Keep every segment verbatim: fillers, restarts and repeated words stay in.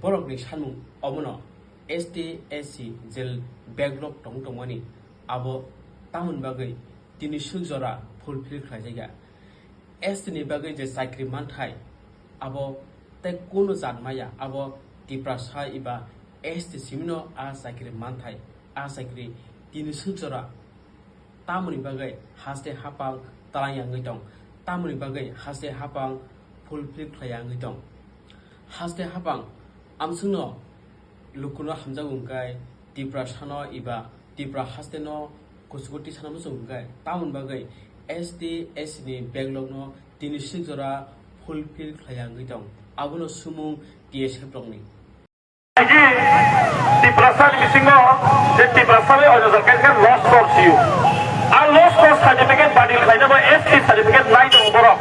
Borokni sanmung omono S T S C je backlog tong tongmani abo tamoni bagwi tini swk jora fulfill khlaijakya. S T ni bagwi je chakri manthai abo tei kunu jat maya abo Tiprasa eba S T simino a chakri manthai a chakri tini swk jora tamoni bagwi haste hapang twlang ya wngwi tong, tamoni bagwi haste hapang fulfill khlai ya wngwi tong. Haste hapang amswkno lukuno hamjago hwnkhe Tiprasano eba Tipra hasteno kuchugo tisana muchung hwnkhe tamoni bagwi S T S C ni backlog no tini swk jora fulfill khlai ya wngwi tong, abono sumung T S F rokni. Aji Tiprasa ni bisingo je Tiprasa bai ojo jor kaisa loss kor siyo. A loss kor certificate badil khlaina bo S T certificate nai tongo borok.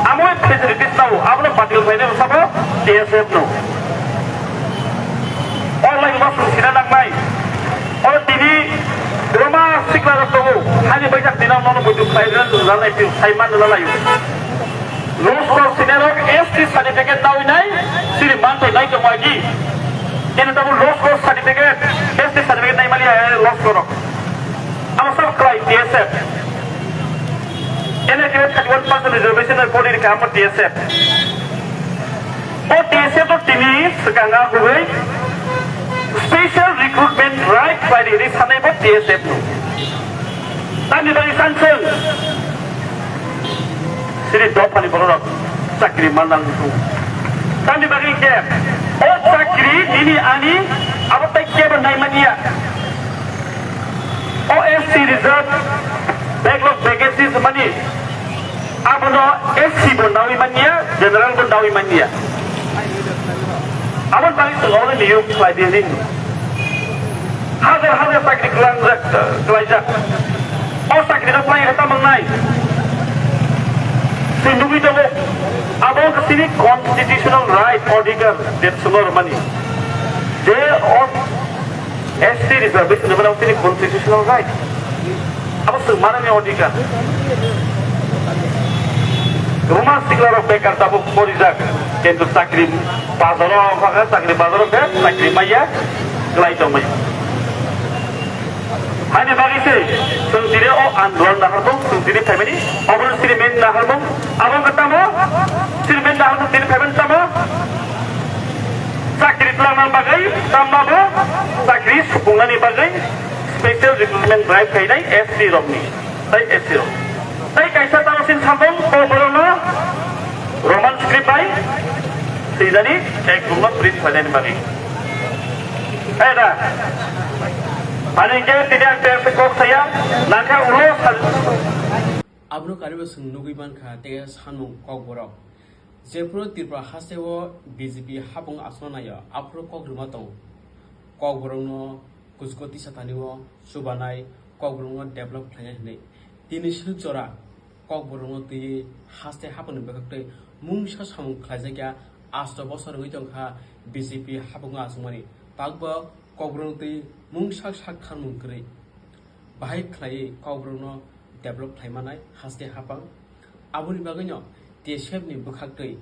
Amo facilities nao, abono badil khlaina bo sabo T S F no. O lai ma sung sina nang nai. O tini roma sikla rok tongo. Hani bai jak dinam nono buju khlai ran lalai piu, sai man lalai. Loss kor sinarok S T certificate nawi nai, siri manthai nai tongmagi. Kene tamo loss kor certificate, S T certificate nai mali ai loss korok. Amo sab khlai T S F. Ene kene thirty one percent reservation body rikha amo T S F. O T S F no tini swkang a hubui special recruitment drive khlai ri sanai bo T S F no. Tamni bagwi sanswng sini dophani bororok chakri manang thung. Tamni bagwi khe o chakri nini ani abo tai kebo naimaniya. O S T reserve backlog vacancies mani abono S C bo nawi manya, general bo nawi manya. Aboni bagwi chwng oro niyok khlai di hwnwi. Hajar hajar chakri kwlangjak, kwlaijak. O chakri no kwlai rwkha mangnai. Chwng nugwi tongo. Abo wngkha chini constitutional right, odhikar, det swngo rwmani. Je o S T reservation ni borok chini constitutional right. Abo chwng manani odhikar. Kwbangma sikla rok bekar tabuk porijak, kintu chakri bazaro wngkha, chakri bazaro khe chakri maya kwlai tongmani. Hani bagwi se chwng tini o andolon naharmung, chwng tini phaimani obono siri main naharmung, abo wngkha tamo siri main naharmung tini phaimani tamo. Chakri twlangna bagwi, tamo bo chakri sukungnani bagwi special recruitment drive khainai S T rokni, tai S T rok. Tai kaisa tamo sin samung, ko borokno Roman script bai twijani ek room no print khlainani bagwi. Hai da. Ani ke tini ang tei kok saya, nangkha ulo sal- Abono karibo chwng nugwi mankha, tei sanmung kokborok. Jephuru Tripura hasteo B J P hapung achukna naio, aphuru kok rwma tongo. Kokborokno kuchugo tisa thani o chubanai, kokborokno develop khlainai hwnwi. Tini swk jora kokborokno twiwi haste hapungni bwkhaktwi mungsa samung khlaijakya, asto bosor wngwi tongkha B J P hapung achukmani. Takbo kokborokno twiwi mungsa sak kharmung kwrwi. Bahai khlaiwi kokborokno develop khlai manai haste hapang. Aboni bagwino T S F ni bwkhaktwi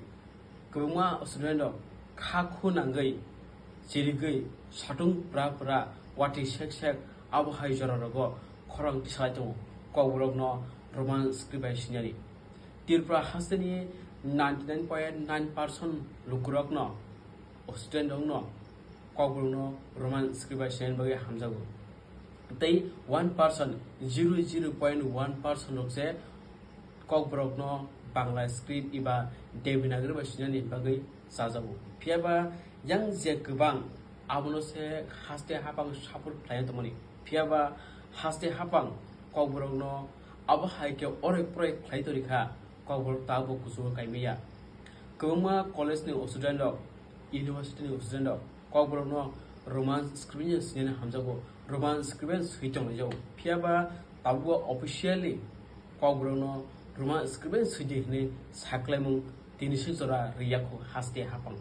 kwbangma student rok kha khu nangwi chirigwi satung pura pura watwi sek sek abo hai jora rogo khorang tisalai tongo. Kokborokno Roman script bai sinani. Tripura hasteni ninety nine point nine percent lukurokno, student rokno Kokborokno Roman script bai sinani bagwi hamjago. Tei one percent, zero zero point one percent rok se Kokborokno Bangla script eba Devanagari bai sinani bagwi chajago. Phiyaba yang je kwbang abono se haste haphang support khlai tongmani. Phiyaba haste haphang Kokborokno abo hai khe oroi poroi khlai tongri kha, Kokborok tabuk kuchugo kaimaya. Kwbangma college ni student rok, university ni student rok Kokborokno Roman script bai sinani hamjago, Roman script bai swi tonglaijao. Phiyaba tabuk officially Kokborokno Roman script bai swi di hwnwi saklaimung tini se jora riyakho haste haphang.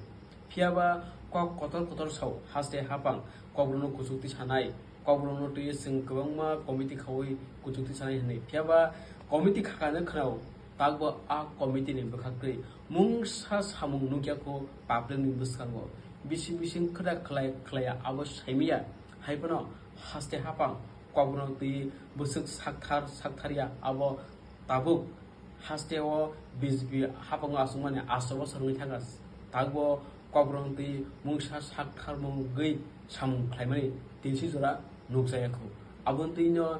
Phiyaba kok kotor kotor sao haste haphang Kokborokno kuchuk tisanai, Kokborokno twi chwng kwbangma committee khaui kuchuk tisanai hwnwi. Phiyaba committee khakano khwnao, takbo a committee ni bwkhaktwi mungsa samung nukya kho public ni bwskango. Bising bising khwda khlai khlaiya abo saimaya, hai phano haste haphang Kokborok twi bwswk sakthar sakthar ya abo tabuk haste o B J P haphango achukmani asto bosor wngwi thangkha, takbo Kokborok twi mungsa sakthar mungwi samung khlaimani tinsi jora nukjaya kho. Aboni twino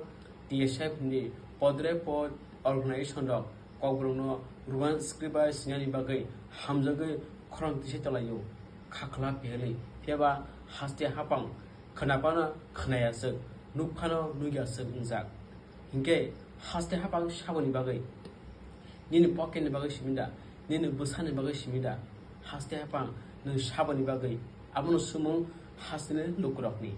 T S F ni podre pod organization rok Kokborokno Roman script bai sinani bagwi hamjagwi khorang tisa tolaio, khakhla phelwi. Phiyaba haste haphang khwnapano khwnayaswk, nukphano nukyaswk wngjak. Hinkhe haste haphang saboni bagwi, nini pocket ni bagwi simi da, nini bwsani bagwi simi da, haste haphang nwng saboni bagwi, abono swmung hasteni lukurokni.